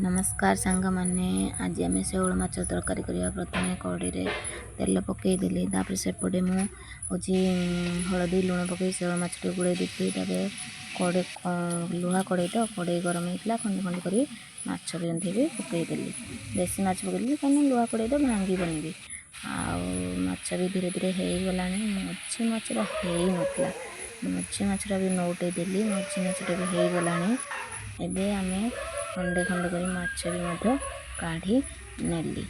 ନମସ୍କାର ସାଙ୍ଗମାନେ, ଆଜି ଆମେ ଶେଉଳ ମାଛ ତରକାରୀ କରିବା। ପ୍ରଥମେ କଢ଼େଇରେ ତେଲ ପକାଇଦେଲି। ତାପରେ ସେପଟେ ମୁଁ ହେଉଛି ହଳଦୀ ଲୁଣ ପକାଇ ଶେଉଳ ମାଛଟି ଗୋଳେଇ ଦେଇଥିଲି। ତାପରେ କଡ଼େଇ, ଲୁହା କଢ଼େଇ ତ, କଢ଼େଇ ଗରମ ହେଇଥିଲା। ଖଣ୍ଡ ଖଣ୍ଡ କରି ମାଛ ବି ପକାଇଦେଲି। ବେଶୀ ମାଛ ପକାଇଦେଲି, କାହିଁକିନା ଲୁହା କଢ଼େଇ ତ ଭାଙ୍ଗିବନି ବି। ଆଉ ମାଛ ବି ଧୀରେ ଧୀରେ ହେଇଗଲାଣି। ମଝି ମାଛଟା ହେଇନଥିଲା, ମଝି ମାଛଟା ବି ନଉଟେଇ ଦେଲି। ମଝି ମାଛଟା ବି ହେଇଗଲାଣି। ଏବେ ଆମେ ଖଣ୍ଡେ ଖଣ୍ଡେ କରି ମାଛ ବି ମଧ୍ୟ କାଢ଼ି ନେଲି।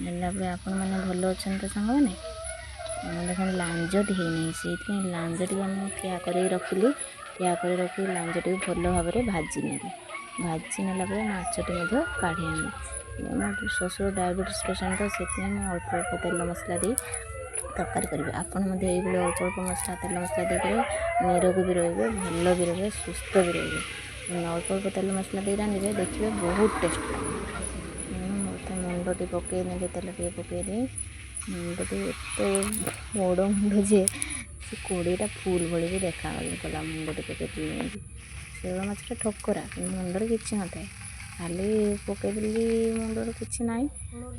ନେଲା ପରେ, ଆପଣମାନେ ଭଲ ଅଛନ୍ତି ତ ସାଙ୍ଗମାନେ? ଦେଖନ୍ତୁ, ଲାଞ୍ଜଟି ହେଇନାହିଁ, ସେଇଥିପାଇଁ ଲାଞ୍ଜଟିକୁ ଆମେ ଠିଆ କରିକି ରଖିଲି। ଠିଆ କରି ରଖି ଲାଞ୍ଜଟିକୁ ଭଲ ଭାବରେ ଭାଜି ନେଲି। ଭାଜି ନେଲା ପରେ ମାଛଟି ମଧ୍ୟ କାଢ଼ି ଆଣିଲି। ମୋ ଶ୍ୱଶୁର ଡାଇବେଟିସ୍ ପେସେଣ୍ଟ ତ, ସେଥିପାଇଁ ମୁଁ ଅଳ୍ପ ଅଳ୍ପ ତେଲ ମସଲା ଦେଇ ତରକାରୀ କରିବି। ଆପଣ ମଧ୍ୟ ଏଇଭଳି ଅଳ୍ପ ଅଳ୍ପ ମସଲା, ତେଲ ମସଲା ଦେଇକରି ନିରୋଗ ବି ରହିବେ, ଭଲ ବି ରହିବେ, ସୁସ୍ଥ ବି ରହିବେ। ଅଳ୍ପ ଅଳ୍ପ ତେଲ ମସଲା ଦେଇ ରାନ୍ଧିବେ, ଦେଖିବେ ବହୁତ ଟେଷ୍ଟ ଲାଗିବ। ମୁଁ ମୁଣ୍ଡଟି ପକାଇ ନେଲି। ତେଲ ଟିକେ ପକାଇ ଦେଇ ମୁଣ୍ଡଟି, ଏତେ ବଡ଼ ମୁଣ୍ଡ ଯେ ସେ କଢ଼େଇଟା ଫୁଲ୍ ଭଳି ବି ଦେଖାଗଲା ମୁଣ୍ଡଟି ପକାଇଥିଲି ଯେମିତି। ଶେଉଳ ମାଛଟା ଠୋକରା, କିନ୍ତୁ ମୁଣ୍ଡରେ କିଛି ନଥାଏ। ଖାଲି ପକାଇଦେଲି, ମୁଣ୍ଡରେ କିଛି ନାହିଁ।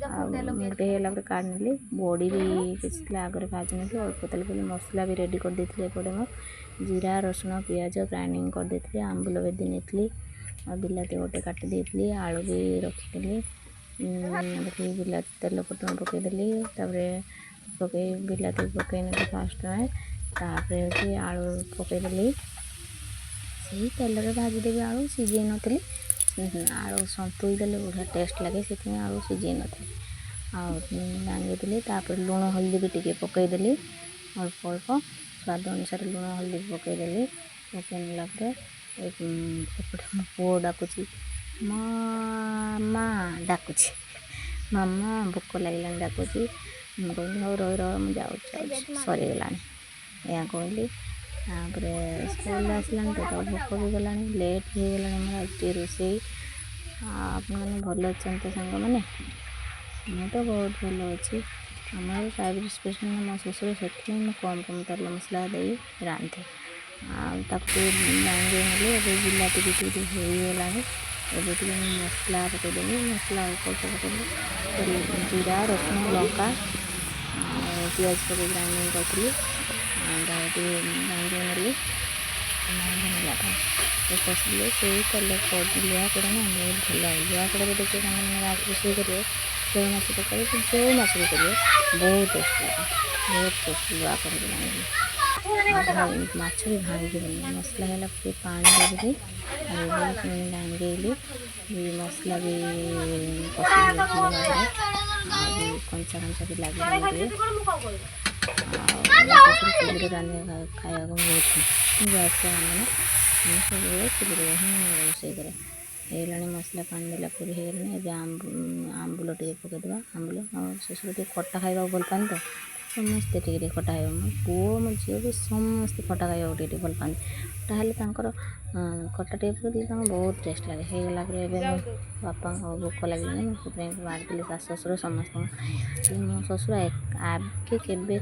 ଆଉ ମୁଣ୍ଡ ହେଇଗଲା ପରେ କାଢ଼ି ନେଲି। ବଡ଼ି ବି କିଛି ଥିଲା, ଆଗରେ ଭାଜି ନେଲି। ଅଳ୍ପ ତେଲ ପକାଇ ମସଲା ବି ରେଡ଼ି କରିଦେଇଥିଲି। ଏପଟେ ମୁଁ ଜିରା, ରସୁଣ, ପିଆଜ ଗ୍ରାଇଣ୍ଡିଙ୍ଗ କରିଦେଇଥିଲି। ଆମ୍ବୁଲ ଭେଦି ନେଇଥିଲି ଆଉ ବିଲାତି ଗୋଟେ କାଟି ଦେଇଥିଲି, ଆଳୁ ବି ରଖିଥିଲି। ରଖିକି ବିଲାତି, ତେଲ ଫୁଟଣ ପକାଇଦେଲି। ତାପରେ ପକାଇ ବିଲାତି ପକାଇ ନେଲି ଫାଷ୍ଟ। ତାପରେ ହେଉଛି ଆଳୁ ପକାଇଦେଲି, ସେଇ ତେଲରେ ଭାଜିଦେବି। ଆଳୁ ସିଝେଇ ନଥିଲି। ଆଳୁ ସନ୍ତୁଳି ଦେଲେ ବଢ଼ିଆ ଟେଷ୍ଟ ଲାଗେ, ସେଥିପାଇଁ ଆଳୁ ସିଝେଇ ନଥିଲି ଆଉ ଭାଙ୍ଗିଦେଲି। ତାପରେ ଲୁଣ ହଳଦୀ ବି ଟିକେ ପକାଇଦେଲି। ଅଳ୍ପ ଅଳ୍ପ ସ୍ୱାଦ ଅନୁସାରେ ଲୁଣ ହଳଦୀ ବି ପକାଇଦେଲି। ପକାଇ ନେଲା ପରେ ଏପଟେ ମୋ ପୁଅ ଡାକୁଛି, ମା ଡାକୁଛି, ମାମା ଭୋକ ଲାଗିଲାଣି ଡାକୁଛି। ମୁଁ କହିଲି, ହଉ ରହି ରହ, ମୁଁ ଯାଉଛି ଯାଉଛି, ସରିଗଲାଣି, ଏହା କହିଲି। ତାପରେ ସ୍କୁଲରୁ ଆସିଲାଣି ତ, ତାକୁ ଭୋକ ବି କଲାଣି। ଲେଟ୍ ବି ହେଇଗଲାଣି ମୋର ଆଜି ଟିକେ ରୋଷେଇ। ଆପଣମାନେ ଭଲ ଅଛନ୍ତି ତ ସାଙ୍ଗମାନେ? ମୁଁ ତ ବହୁତ ଭଲ ଅଛି। ଆମର ଡାଇବେଟିସ୍ ପେସେଣ୍ଟ ମୋ ଶ୍ୱଶୁର, ସେଥିପାଇଁ ମୁଁ କମ୍ କମ୍ ତେଲ ମସଲା ଦେଇ ରାନ୍ଧେ। ଆଉ ତାକୁ ଟିକେ ଭାଙ୍ଗି ନେଲି। ଏବେ ବିଲାତି ବି ଟିକେ ହେଇଗଲାଣି। ଏବେ ଟିକେ ମୁଁ ମସଲା ପକାଇଦେଲି। ମସଲା ଅଳ୍ପ ଅଳ୍ପ ପକାଇଲି। ଜିରା, ରସୁଣ, ଲଙ୍କା ଆଉ ପିଆଜ ପକାଇ ଗ୍ରାଇଣ୍ଡିଙ୍ଗ କରିଥିଲି। ତାକୁ ଟିକେ ଭାଙ୍ଗି ନେଲି। ଭାଙ୍ଗି ନେଲା ପରେ କଷିଲେ ସେଇ ତେଲ। ଲୁହା କଢ଼େଇ ନା ବହୁତ ଭଲ। ଲୁହା କଢ଼େଇରେ ଦେଖିବେ ସାଙ୍ଗମାନେ, ରୋଷେଇ କରିବେ ଶେଉଳ ମାଛ ତରକାରୀ କି ଯେଉଁ ମାଛ ବି କରିବେ, ବହୁତ ଟେଷ୍ଟ ଲାଗେ, ବହୁତ ଟେଷ୍ଟ ଲୁହା କଢ଼େଇରେ ରାନ୍ଧିଲେ। ଆଉ ମାଛ ବି ଭାଙ୍ଗିବନି। ମସଲା ହେଲା ପରେ ପାଣି ଦେଇଦେଲି। ଦେଇଦେଇ ପୁଣି ଭାଙ୍ଗେଇଲି ବି, ମସଲା ବି କଷିଲି ଭଲ ଭାବରେ। ଆଉ ବି କଞ୍ଚା କଞ୍ଚା ବି ଲାଗିବନି ଟିକେ। ଆଉ ମୋ ଶ୍ୱଶୁର ଚୁଲିରେ ରାନ୍ଧି ଖାଇବାକୁ ବହୁତ, ମୁଁ ଗ୍ୟାସ୍ରେ ରାନ୍ଧେନା, ମୁଁ ସବୁବେଳେ ଚୁଲିରେ ହିଁ ରୋଷେଇ କରେ। ହେଇଗଲାଣି, ମସଲା ପାଣି ଦେଲା ପରେ ହେଇଗଲାଣି। ଏବେ ଆମ୍ବୁଲ ଟିକେ ପକାଇଦେବା। ଆମ୍ବୁଲ, ଆଉ ଶ୍ୱଶୁର ଟିକେ ଖଟା ଖାଇବାକୁ ଭଲ ପାଆନ୍ତି ତ, ସମସ୍ତେ ଟିକେ ଟିକେ ଖଟା ଖାଇବ। ମୋ ପୁଅ, ମୋ ଝିଅ ବି ସମସ୍ତେ ଖଟା ଖାଇବାକୁ ଟିକେ ଟିକେ ଭଲ ପାଆନ୍ତି। ତାହେଲେ ତାଙ୍କର ଖଟା ଟିକେ ପକାଇଦେଲେ ତାଙ୍କୁ ବହୁତ ଟେଷ୍ଟ ଲାଗେ। ହେଇଗଲା ପରେ ଏବେ ମୋ ବାପାଙ୍କୁ ଭୋକ ଲାଗିଲାଣି, ମୁଁ ସେଥିପାଇଁ ବାଢ଼ିଦେଲି। ଶାଶୁ ଶ୍ୱଶୁର ସମସ୍ତଙ୍କୁ। ମୋ ଶ୍ୱଶୁର ଆଗେ କେବେ